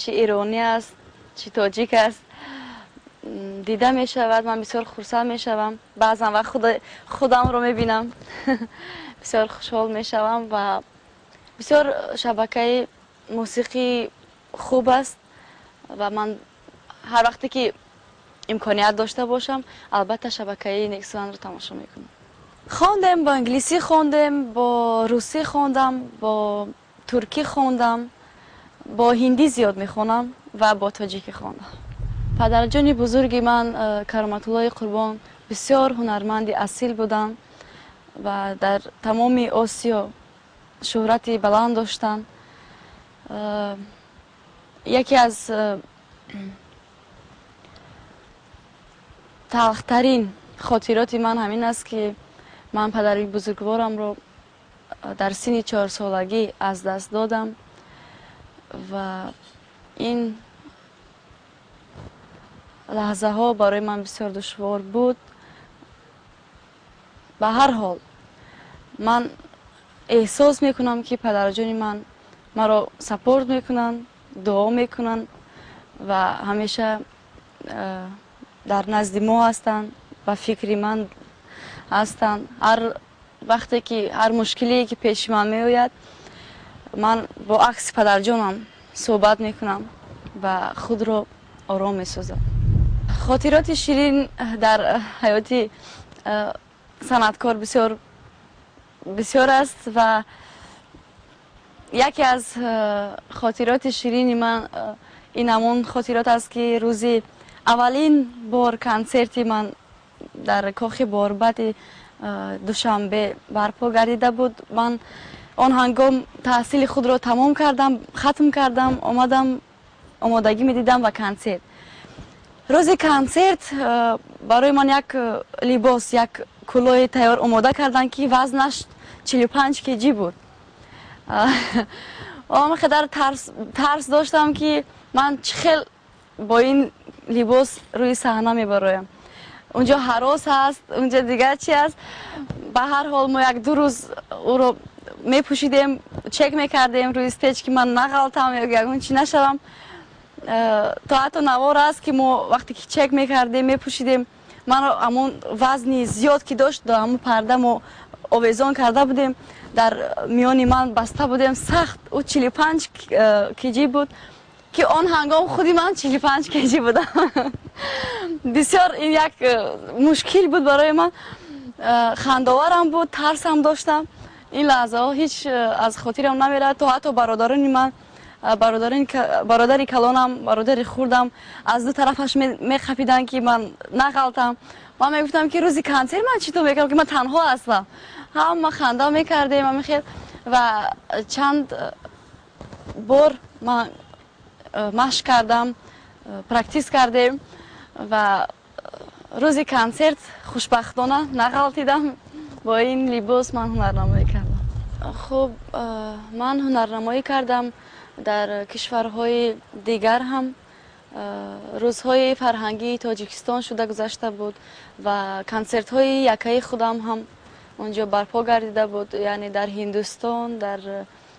Чӣ иронӣ аст, чӣ тоҷик аст, дида мешавад. Ман бисёр хурсанд мешавам. Баъзан вақт худамро мебинам, бисёр хушҳол мешавам ва бисёр шабакаи мусиқӣ хуб аст ва ман ҳар вақте ки имконият дошта бошам, албатта шабакаи Нексуанро тамошо мекунам. Хондем, бо англисӣ хондем, бо русӣ хондам, бо туркӣ хондам, бо ҳиндӣ зиёд мехонам ва бо тоҷикӣ хондам. Падарҷони бузурги ман Кароматуллои Қурбон бисёр ҳунарманди асил буданд ва дар тамоми Осиё шӯҳрати баланд доштанд. Яке аз талхтарин хотироти ман ҳамин аст, ки ман падари бузургворамро дар синни 4-солагӣ аз даст додам ва ин лаҳзаҳо барои ман бисёр душвор буд. Ба ҳар ҳол ман эҳсос мекунам, ки падарҷони ман маро сапорт мекунанд, дуо мекунанд ва ҳамеша дар назди мо ҳастанд, ба фикри ман ҳастанд. Ҳар вақте ки ҳар мушкилие ки пеши ман меояд, ман бо акси падарҷонам суҳбат мекунам ва худро ором месозам. Хотироти ширин дар ҳаёти санъаткор бисёр бисёр аст ва яке аз хотироти ширини ман ин ҳамон хотирот аст, ки рӯзи аввалин бор консерти ман дар кохи Борбади Душанбе барпо гардида буд. Ман он ҳангом таҳсили худро тамом кардам, хатм кардам, омадам, омодагӣ медидам ба консерт. Рӯзи консерт барои ман як либос, як кулоҳи тайёр омода карданд, ки вазнаш 45 кг буд. Он қадар тарс доштам, ки ман чӣ хел бо ин либос рӯи саҳна мебароям. Унҷо ҳарос ҳаст, унҷо дигар чи аст. Ба ҳар ҳол мо як ду рӯз ӯро мепӯшидем, чек мекардем рӯи стейҷ, ки ман нағалтам ё ягон чӣ нашавам. То ҳатто навор аст, ки мо вақте ки чек мекардем, мепӯшидем, манро ҳамон вазни зиёд ки дошт, до ҳамон парда мо овезон карда будем, дар миёни ман баста будем сахт. Ӯ 45 кг буд, ки он ҳангом худи ман 45 кг будам. Бисёр ин як мушкил буд барои ман, хандоварам буд, тарсам доштам. Ин лаҳзаҳо ҳеҷ аз хотирам намерад. То ҳатто бародарони ман, бародари калонам, бародари хурдам аз ду тарафаш мехапиданд, ки ман нағалтам. Ман мегуфтам, ки рӯзи консерт ман чӣ тор мекардам, ки ман танҳо ҳастам. Ҳама ханда мекардем ҳамин. Ва чанд бор ман машқ кардам, практис кардем ва рӯзи консерт хушбахтона нағалтидам. Бо ин либос ман ҳунарнамоӣ кардам. Хуб, ман ҳунарнамоӣ кардам дар кишварҳои дигар ҳам. Рӯзҳои фарҳангии Тоҷикистон шуда гузашта буд ва консертҳои якаи худам ҳам онҷо барпо гардида буд, яъне дар Ҳиндустон, дар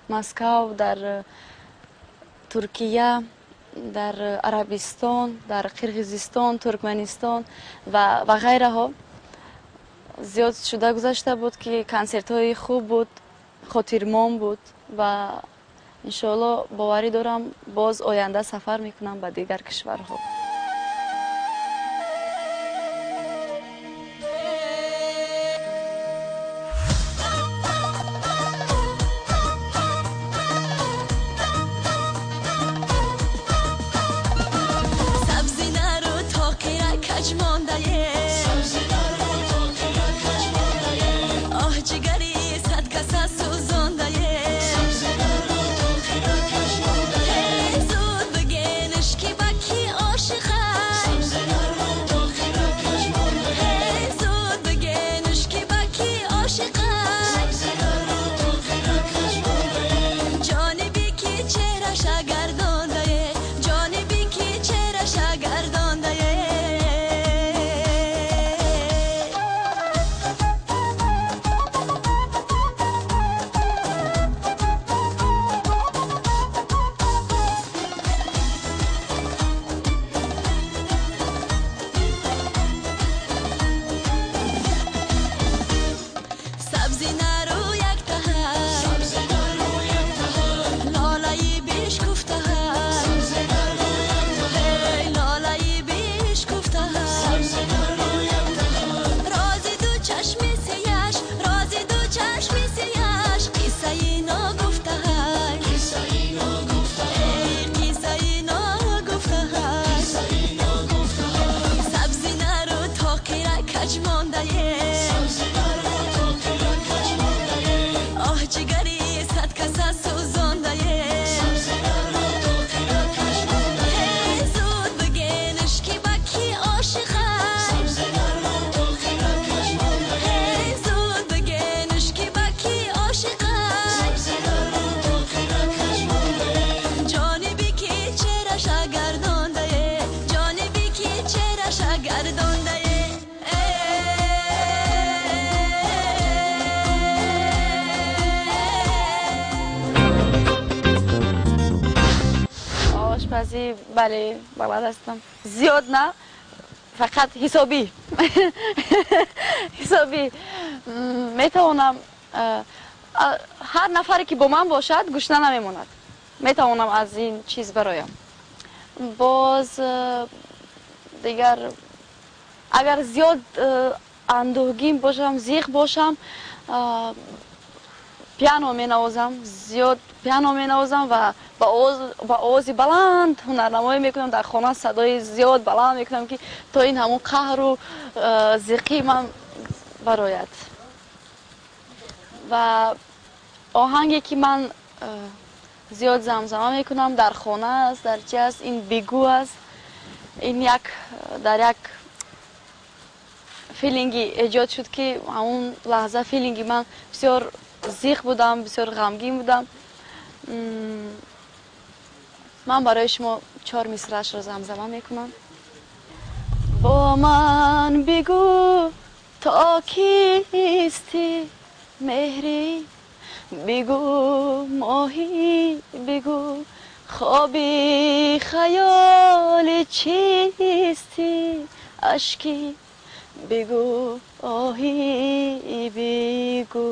Москав, дар Туркия, дар Арабистон, дар Қирғизистон, Туркманистон ва ғайраҳо зиёд шуда гузашта буд, ки консертҳои хуб буд, хотирмон буд ва иншоалло боварӣ дорам, боз оянда сафар мекунам ба дигар кишварҳо. Ҷонибе ки чеҳраша гардондае. Ошпазӣ бале, балад ҳастам. Зиёд на, фақат ҳисобӣ. Ҳисобӣ метавонам. Ҳар нафаре ки бо ман бошад, гушна намемонад. Метавонам аз ин чиз бароям. Боз дигар агар зиёд андӯҳгин бошам, зиқ бошам, пиано менавозам, зиёд пиано менавозам ва ба овози баланд ҳунарнамоӣ мекунам. Дар хона садои зиёд баланд мекунам, ки то ин ҳамон қаҳру зиқии ман барояд. Ва оҳанге ки ман зиёд замзама мекунам дар хона аст, дар чи аст, ин бигӯ аст. Ин як дар як филинги эҷод шуд, ки ҳамон лаҳза филинги ман бисёр зиқ будам, бисёр ғамгин будам. Ман барои шумо 4 мисраашро замзама мекунам. Бо ман бигӯ то кистӣ меҳрӣ, бигӯ моҳӣ, бигӯ хоби хаёли чистӣ, ашкӣ бигӯ оҳӣ, бигӯ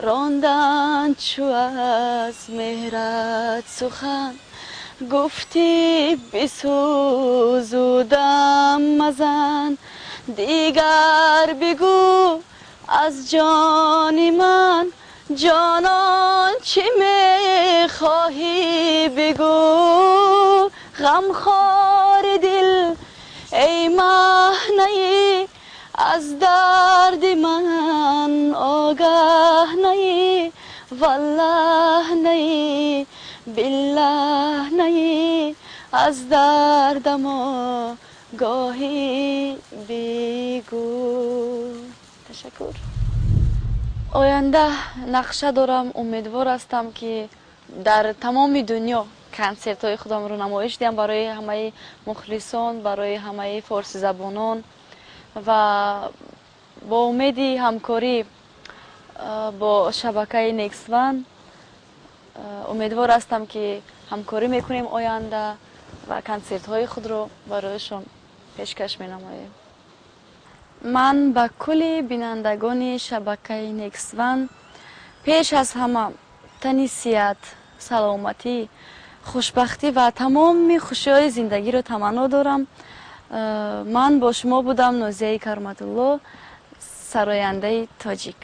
рондан чу аз меҳрат сухан гуфтӣ, бисӯзудам мазан, дигар бигӯ аз ҷони ман ҷонон чӣ мехоҳӣ, бигӯ ғамхори дил эй маҳнаӣ, аз дарди ман огаҳ наӣ, валлаҳ наӣ, биллаҳ наӣ, аз дардам огаҳӣ бигӯ. Ташаккур. Оянда нақша дорам, умедвор ҳастам, ки дар тамоми дунё консертҳои худамро намоиш диҳам барои ҳамаи мухлисон, барои ҳамаи форсизабонон ва бо умеди ҳамкорӣ бо шабакаи Next One умедвор ҳастам, ки ҳамкорӣ мекунем оянда ва консертҳои худро барояшон пешкаш менамоем. Ман ба кулли бинандагони шабакаи Next One пеш аз ҳама тани сиҳат, саломатӣ, хушбахтӣ ва тамоми хушиҳои зиндагиро таманно дорам. Ман бо шумо будам Нозияи Кароматулло, сарояндаи тоҷик.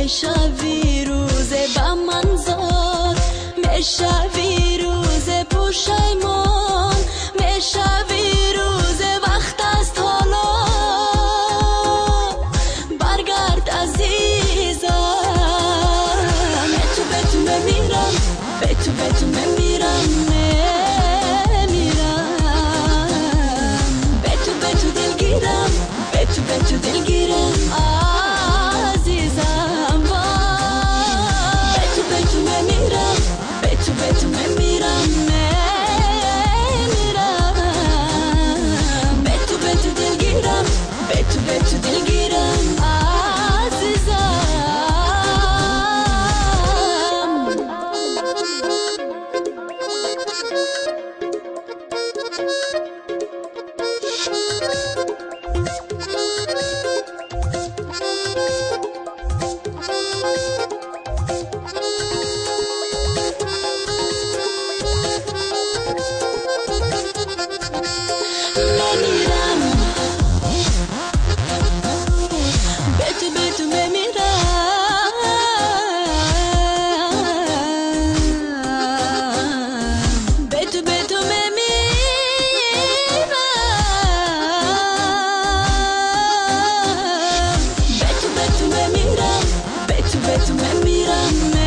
Мешави рӯзе ба манзор, мешави рӯзе пушаймон, мешави рӯзе вақт аст ҳоло. Баргард, азизам. Бету, бету мемирам, бету, бету мемирам, мемирам. Бету, бету дилгирам, бету, бету дилгирам, азизам. Бету, бету мемирам, бету, бету мемирам, мемирам. Бету, бету дилгирам, бету, бету дилгирам, азизам. Мемирам, бету, бету мемирам, бету, бету мемирам, бету, бету мемирам, бету, бету мемирам.